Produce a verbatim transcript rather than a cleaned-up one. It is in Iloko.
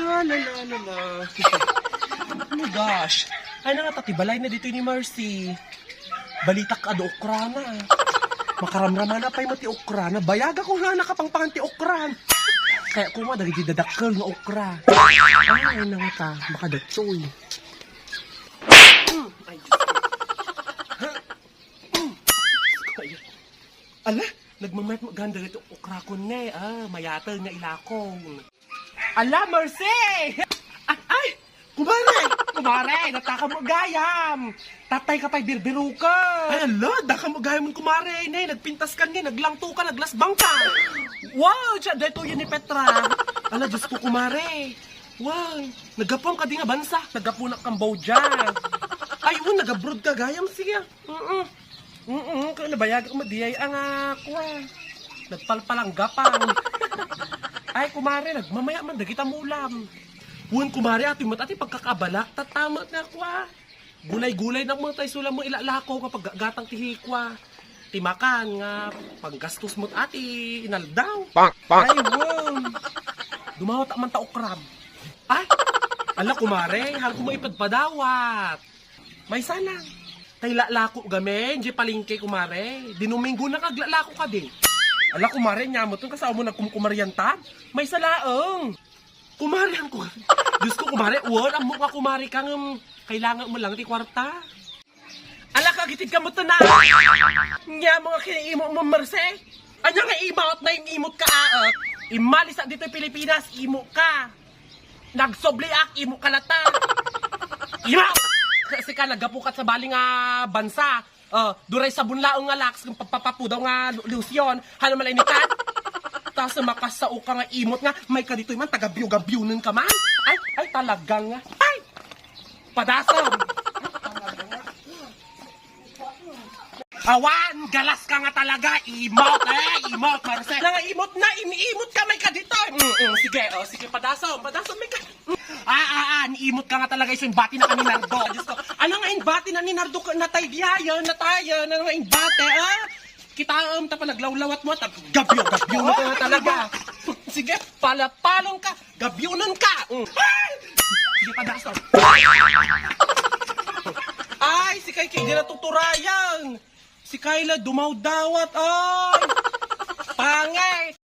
Ah, la, la, la, la. Oh my gosh. Ay na nga, ta ti balay na dito ni Mercy. Balitak adu okra na. Makaramramana pay met ti okra na. Bayaga ko nga nakapangpangan ti okra. Kaya kuma dagiti dadakkel nga okra. Ay, ay na nga ta. Makadatoy. Ay, Diyos ko. Ala, nagmamayat mo ganda ito okra ko ne. Ah, mayatel nga ilakong. Ala, Mercy! Ay, ay! Kumare! Kumare, nataka mo gayam! Tatay ka pa'y birbiruka! Ay, ala, daka mo gayam, kumare, ne, nagpintas ka ne, naglangto ka, naglasbang ka! Wow, siya, dito yun ni Petra! Ala, Diyos ko, kumare! Wow, naggapuan ka di nga bansa, naggapuan ka Cambodia! Ay, oh, nag-abroad ka, gayam, sige! Mm-mm. Mm-mm, kaya nabayag mo, di ay ang, ah, kuwan. Nagpalpalanggapang. Ay, kumare, nagmamaya man, dagita mulam. Wen, kumare, ati met, ati pagkakabala, tatamet nga, kuwa. Gulay-gulay na mo, tay sula mo, ilalako nga paggatang ti hikwa. Ti makan nga, panggastos mo, ati, inaldaw. Ay, wen. Dumawat man ta okram. Ay, ala, kumare, hal ko mo ipadpadawat. Maysa lang. Tay lalako gamin, di palengke, kumare. Dinuminggo na kaglalako ka di. Ala, kumare, nya mo tong kasama mo nagkumkumarian ta? Maysa laeng. Kumarian ko. Diyos ko, kumare, uwan, ammo nga kumare ka ngem kailangan mo lang ti kwarta. Ala, kagitid ka mo to na. Nya mo nga kiniimo mo, Merce? Anya nga imaot na yung imot ka, ah? Imalis sa dito Pilipinas, imo ka. Nagsubliak, imo ka lata. Imo! Kasi ka naggapukat sa bali nga bansa. Ah, duray sabon laeng nga Lux, ng papapapudaw nga lu-, lotion. Hano malay ni Kat? Tapos makasao ka nga imot nga, may ka dito man, tagabiyo-gabiyonen ka man. Ay, ay, talagang nga. Ay! Padasam! Awan, galas ka nga talaga. Imot, eh, imot, Marcel. Nang imot na, iniimot ka, may ka dito. Mm, mm, sige, oh, sige, padasom, padasom, may ka. Ah, ah, ah, niimot ka nga talaga, iso imbati na kami Nardo. Diyos ko, ano nga imbati na ni Nardo ko, natay diayon, natayon, ano nga imbati, ah? Kita, um, tapa naglawlawat mo, tap, gabyo, gabyo mo ka nga talaga. Sige, palapalong ka. Gabyunan ka! Mm. Ay! Sige, padasom. Ay, si Kay Kay, di natuturayan. Si Kayla, dumawdawat. Ay! Pangit!